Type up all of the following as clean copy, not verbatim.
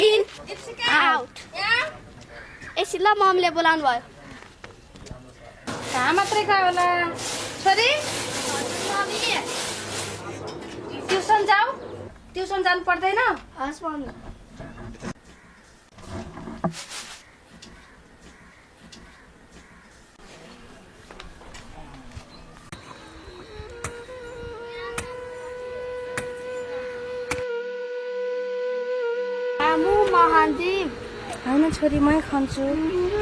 in out यसै ल मम्मीले बोलाउनु भयो कहाँ मात्रै गयो होला छोरी ट्युसन जाऊ ट्युसन जानु पर्दैन हस् मम्मी मामु महान्दिम होइन छोरी मै खान्छु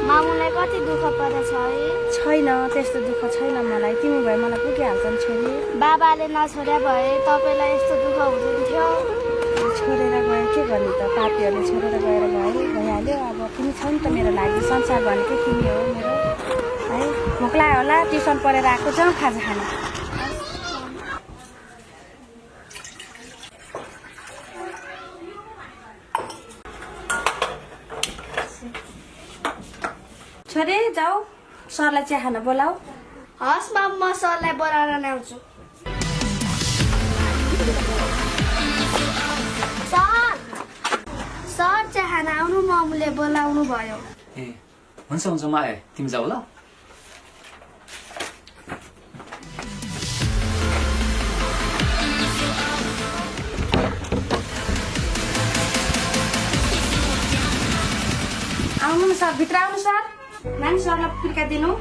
मामुलाई कति दुःख परेछ है छैन त्यस्तो दुःख छैन मलाई तिमी भए मलाई पुगिहाल्छ नि छोरी बाबाले नछोड्या भए तपाईँलाई यस्तो दुःख हुँदैनथ्यो छोडेर गयो के गर्ने त पापीहरूले छोडेर गएर भइहाल्यो अब तिमी छौ नि त मेरो लागि संसार भनेकै तिमी हो मेरो है भोक लाग्यो होला ट्युसन पढेर आएको जाउँ खाजा खाना छोरी जाऊ सरलाई चिया खाना बोलाऊ हस् म सरलाई बोलाएर ल्याउँछु सर चिया खाना आउनु मामुले बोलाउनु भयो ए हुन्छ हुन्छ म आएँ तिमी जाऊ ल आउनु न सर भित्र आउनु सर नानी सरलाई पिर्का दिनु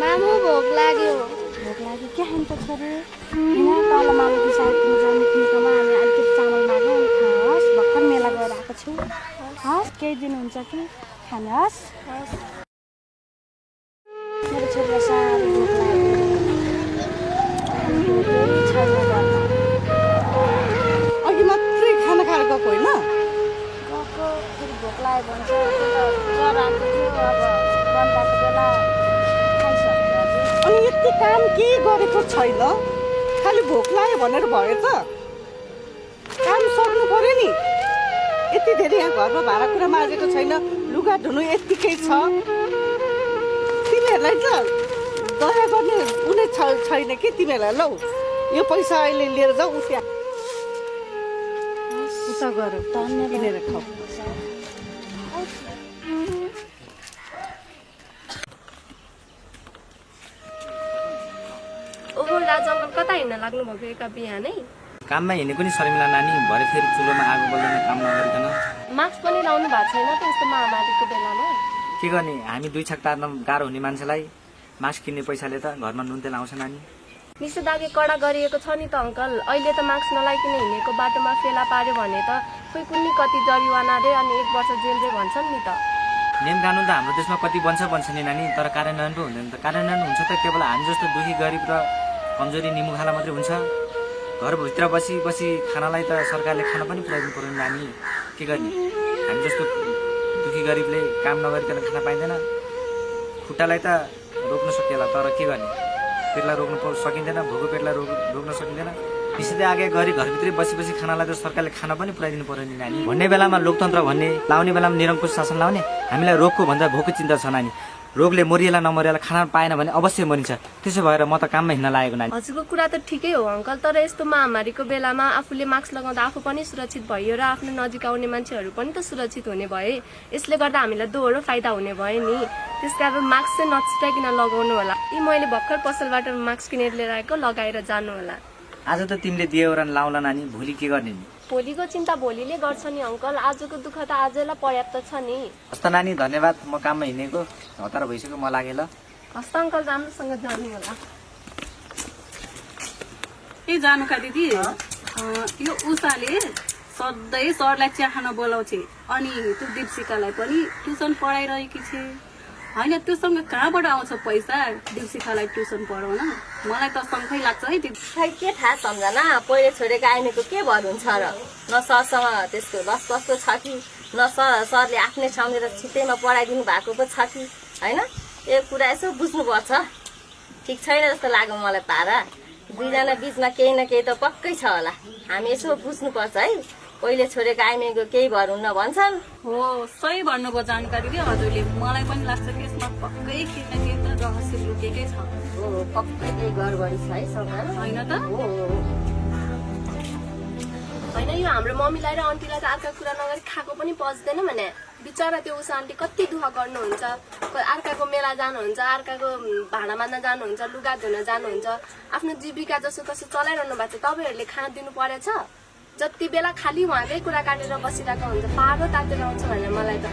मामु भोक लाग्यो भोक लाग्यो के खान्छ छोरी यहाँ तल मालिकको साइडमा जाने किनेकोमा हामी अलिकति चामल माग्यो अनि खानुहोस् भर्खर मेला गएर आएको छु हस् केही दिनुहुन्छ कि खानुहोस् मेरो छोरीलाई साह्रै भोक लाग्यो केही छैन घरमा अघि मात्रै खाना खाएर गएको होइन गएको फेरि भोक लाग्यो भने चाहिँ ज्वरो आएको थियो अब बन्दाको बेला खाइसक्यो अनि यति काम केही गरेको छैन खालि भोक लाग्यो भनेर भयो त काम सक्नु पर्यो नि यति धेरै यहाँ घरमा भाँडाकुँडा माझेको छैन लुगा धुनु यत्तिकै छ तिमीहरूलाई त दया गर्ने उनी छैन कि तिमीहरूलाई लौ यो पैसा अहिले लिएर जाऊ उता गर किनेर खाऊ ओहो राज अङ्कल कता हिँड्न लाग्नु भएको एका बिहानै काममा हिँडेको नि शर्मिला नानी भरे फेरि चुलोमा आगो बल्दैन काम नगरिकन मास्क पनि लाउनु भएको छैन त यस्तो महामारीको बेलामा के गर्ने हामी दुई छाक तार्न गाह्रो हुने मान्छेलाई मास्क किन्ने पैसाले त घरमा नुन तेल आउँछ नानी निषेधाज्ञा कडा गरिएको छ नि त अङ्कल अहिले त मास्क नलाइकन हिँडेको बाटोमा फेला पार्यो भने त खोइ कुनै कति जरिवाना रे अनि 1 वर्ष जेल रे भन्छन् नि त नियम कानुन त हाम्रो देशमा कति बन्छ नि नानी तर कार्यान्वयन पो हुँदैन त कार्यान्वयन हुन्छ त केवल हामी जस्तो दुखी गरिब र कमजोरी निमुखाला मात्रै हुन्छ घरभित्र बसी बसी खानालाई त सरकारले खाना पनि पुऱ्याइदिनु पर्यो नानी के गर्ने हामी जस्तो दुखी गरिबले काम नगरिकन खाना पाइँदैन खुट्टालाई त रोक्न सकिएला तर के गर्ने पेटलाई रोक्नु सकिँदैन भोको पेटलाई रोक्न सकिँदैन निषेधाज्ञा गरी घरभित्रै बसी बसी खानालाई त सरकारले खाना पनि पुऱ्याइदिनु पर्यो नि नानी भन्ने बेलामा लोकतन्त्र भन्ने लाउने बेलामा निरङ्कुश शासन लाउने हामीलाई रोगको भन्दा भोकको चिन्ता छ नानी रोगले मरिएला नमरिएला खाना पाएन भने अवश्य मरिन्छ त्यसो भएर म त काममा हिँड्न लागेको नानी हजुरको कुरा त ठिकै हो अङ्कल तर यस्तो महामारीको बेलामा आफूले मास्क लगाउँदा आफू पनि सुरक्षित भयो र आफ्नो नजिक आउने मान्छेहरू पनि त सुरक्षित हुने भए यसले गर्दा हामीलाई दोहोरो फाइदा हुने भयो नि त्यसकारण मास्क चाहिँ नछुटाइकन लगाउनु होला यी मैले भर्खर पसलबाट मास्क किनेर लिएर आएको लगाएर जानु होला आज त तिमीले दियो र लाउला नानी भोलि के गर्ने नि भोलिको चिन्ता भोलिले गर्छ नि अङ्कल आजको दुःख त आजैलाई पर्याप्त छ नि हस्त नानी धन्यवाद म काममा हिँडेको हतार भइसक्यो म लागेँ ल हस्त अङ्कल राम्रोसँग जानु होला ए जानुका दिदी यो उषाले सधैँ सरलाई चिया खान बोलाउँछ अनि त्यो दीपशिकालाई पनि ट्युसन पढाइरहेकी छे होइन त्योसँग कहाँबाट आउँछ पैसा दिउसिखालाई ट्युसन पढाउन मलाई त शङ्खै लाग्छ है त्यो खै के थाहा सम्झना पहिले छोडेको आइमेको के भर हुन्छ र न सरसँग त्यसको लसपसको छ कि न सरले आफ्नै सम्झेर छिट्टैमा पढाइदिनु भएको पो छ कि होइन यो कुरा यसो बुझ्नुपर्छ ठिक छैन जस्तो लाग्यो मलाई पारा दुईजना बिचमा केही न केही त पक्कै छ होला हामी यसो बुझ्नुपर्छ है पहिले छोडेको आइमेको केही भर हुन्न भन्छन् हो सही भन्नुभयो जानकारी दियो हजुरले मलाई पनि लाग्छ कि यसमा पक्कै केही न केही त रहस्य लुकेकै छ हो पक्कै केही गडबडी छ है सम्झना होइन त होइन यो हाम्रो मम्मीलाई र आन्टीलाई त अर्का कुरा नगरी खाएको पनि पच्दैन भने बिचरा त्यो उषा आन्टी कति दुःख गर्नुहुन्छ अर्काको मेला जानुहुन्छ अर्काको भाँडा मान्न जानुहुन्छ लुगा धुन जानुहुन्छ आफ्नो जीविका जसो तसो चलाइरहनु भएको छ तपाईँहरूले खाना दिनु परेछ जति बेला खालि उहाँकै कुरा काटेर बसिरहेको हुन्छ पारो तातेर आउँछ भनेर मलाई त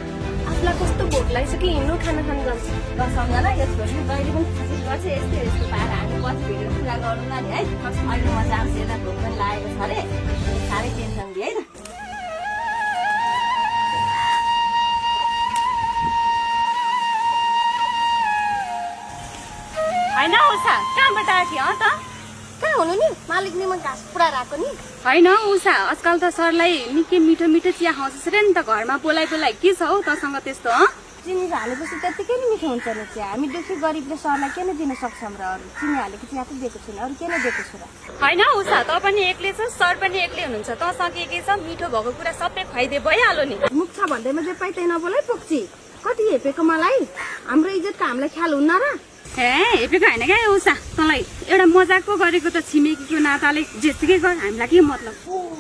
आफूलाई कस्तो भोक लाग्छ कि हिँड्नु खाना खानु जान्छ र सम्झना यो छोरी कहिले पनि खुसी गर्छ यस्तो यस्तो पाएर हामी पछि भेटेर कुरा गरौँला नि है अहिले म जान्छु यता भोक पनि लागेको छ अरे साह्रै टेन्सन दिए है त होइन उषा कहाँबाट आएको त कहाँ हुनु नि मालिक नि म घाँस पुरा राखेको नि होइन उषा आजकल त सरलाई निकै मिठो मिठो चिया खुवाउँछ रे नि त घरमा बोलाइ के छ हौ तसँग त्यस्तो चिनी हालेपछि त्यत्तिकै नि मिठो हुन्छ नि चिया हामी दुखी गरिबले सरलाई के नै दिन सक्छौँ र अरू चिनी हालेको चिया त दिएको छैन अरू के नै दिएको छु र होइन उषा त पनि एक्लै छ सर पनि एक्लै हुनुहुन्छ तसँग के छ मिठो भएको कुरा सबै खुवाइदिए भइहाल्यो नि मुख छ भन्दैमा जे पाइ त्यही नबोलै पुग्छ कति हेपेको मलाई हाम्रो इज्जतको हामीलाई ख्याल हुन्न र हे हेपेको होइन क्या उषा तँलाई एउटा मजाक पो गरेको त छिमेकीको नाताले जेसुकै गर हामीलाई के मतलब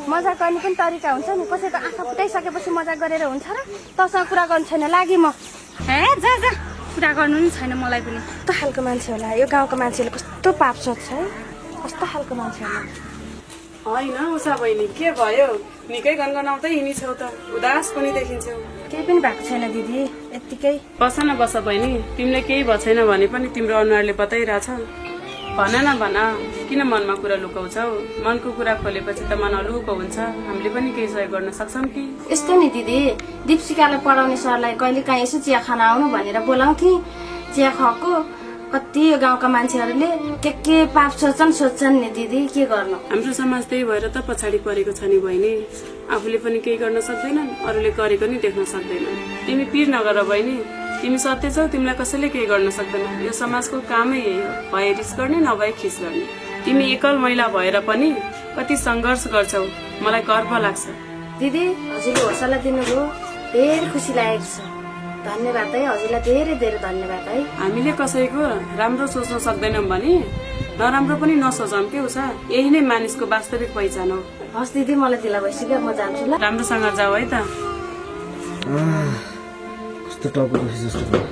मजाक गर्ने पनि तरिका हुन्छ नि कसैको आँखा फुटाइसकेपछि मजाक गरेर हुन्छ र तसँग कुरा गर्नु छैन लागि म हे जा जा कुरा गर्नु नि छैन मलाई पनि कस्तो खालको मान्छे होला यो गाउँको मान्छेले कस्तो पाप सोच्छ है कस्तो खालको मान्छे होला होइन उषा बहिनी के भयो निकै गनगनाउँदै हिँडिछौ त उदास पनि देखिन्छौ केही पनि भएको छैन दिदी यत्तिकै बस न बस बहिनी तिमीले केही भएको छैन भने पनि तिम्रो अनुहारले बताइरहेछ भन न भन किन मनमा कुरा लुकाउँछौ मनको कुरा खोलेपछि त मन अलुको हुन्छ हामीले पनि केही सहयोग गर्न सक्छौँ कि यस्तो नि दिदी दीपशिकालाई पढाउने सरलाई कहिले काहीँ यसो चिया खान आउनु भनेर बोलाउँथे चिया खुवाएको कति यो गाउँका मान्छेहरूले के पाप सोच्छन् नि दिदी के गर्नु हाम्रो समाज त्यही भएर त पछाडि परेको छ नि बहिनी आफूले पनि केही गर्न सक्दैनन् अरूले गरेको नि देख्न सक्दैन तिमी पिर नगर बहिनी तिमी सत्य छौ तिमीलाई कसैले केही गर्न सक्दैन यो समाजको कामै यही हो भए रिस गर्ने नभए खिस गर्ने तिमी एकल महिला भएर पनि कति सङ्घर्ष गर्छौ मलाई गर्व लाग्छ दिदी हजुरले हौसला दिनुभयो धेरै खुसी लागेको छ धन्यवाद है हजुरलाई धेरै धेरै धन्यवाद है हामीले कसैको राम्रो सोच्न सक्दैनौँ भने नराम्रो पनि नसोचौँ के उषा यही नै मानिसको वास्तविक पहिचान हो हस् दिदी मलाई ढिला भइसक्यो म जान्छु ल राम्रोसँग जाऊ है त कस्तो टाउको दुखी जस्तो भयो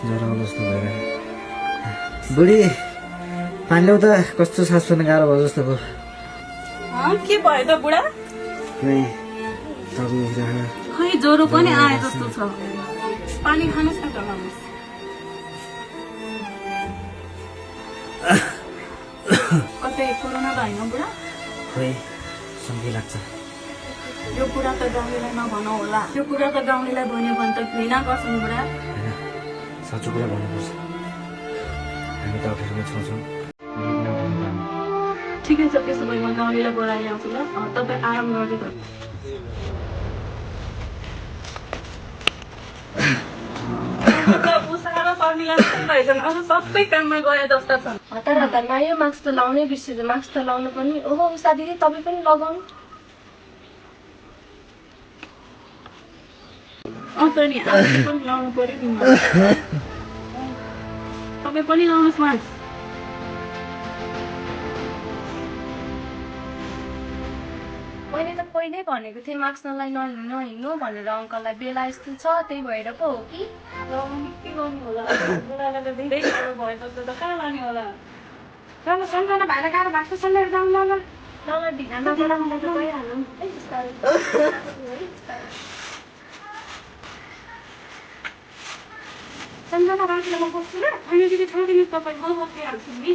ज्वरो जस्तो भइरहेको बुढी पानी ल्याउ त कस्तो सास फेर्न गाह्रो भयो जस्तो भयो के भयो त बुढा खै टाउको दुखिरहेको खै ज्वरो पनि आए जस्तो छ पानी खानुहोस् न त कतै कोरोना त होइन बुढा खै सन्धि लाग्छ यो कुरा त गाउँलेलाई नभनौ होला यो कुरा त गाउँलेलाई भन्यो भने त घृणा गर्छन् बुढा होइन साँचो कुरा भन्नुपर्छ हामी त अफिसमा छौँ ठिकै छ त्यसो भए म गाउँलेलाई बोलाइ आउँछु ल तपाईँ आराम गर्दै सबै काममा गए जस्ता छन् हतार हतारमा यो मास्क त लाउनै बिर्सेछ मास्क त लाउनु पनि ओहो उषा दिदी तपाईँ पनि लगाउनु नि पनि लाउनु पर्यो नि तपाईँ पनि लाउनुहोस् मास्क मैले त पहिल्यै भनेको थिएँ मास्क नलाइ नहिँड्नु भनेर अङ्कललाई बेला यस्तो छ त्यही भएर पो हो कि के गर्नु होला बुढालाई त धेरै साह्रो भयो जस्तो त कहाँ लाने होला ल सम्झना भाइले गाह्रो भएको छ लिएर जाउँ ल ल ढिला नगराउँदा त गइहाल्नु है बिस्तारै सम्झना राखेर म बस्छु ल होइन दिदी छोडिदिनुहोस् तपाईँ म बसिहाल्छु नि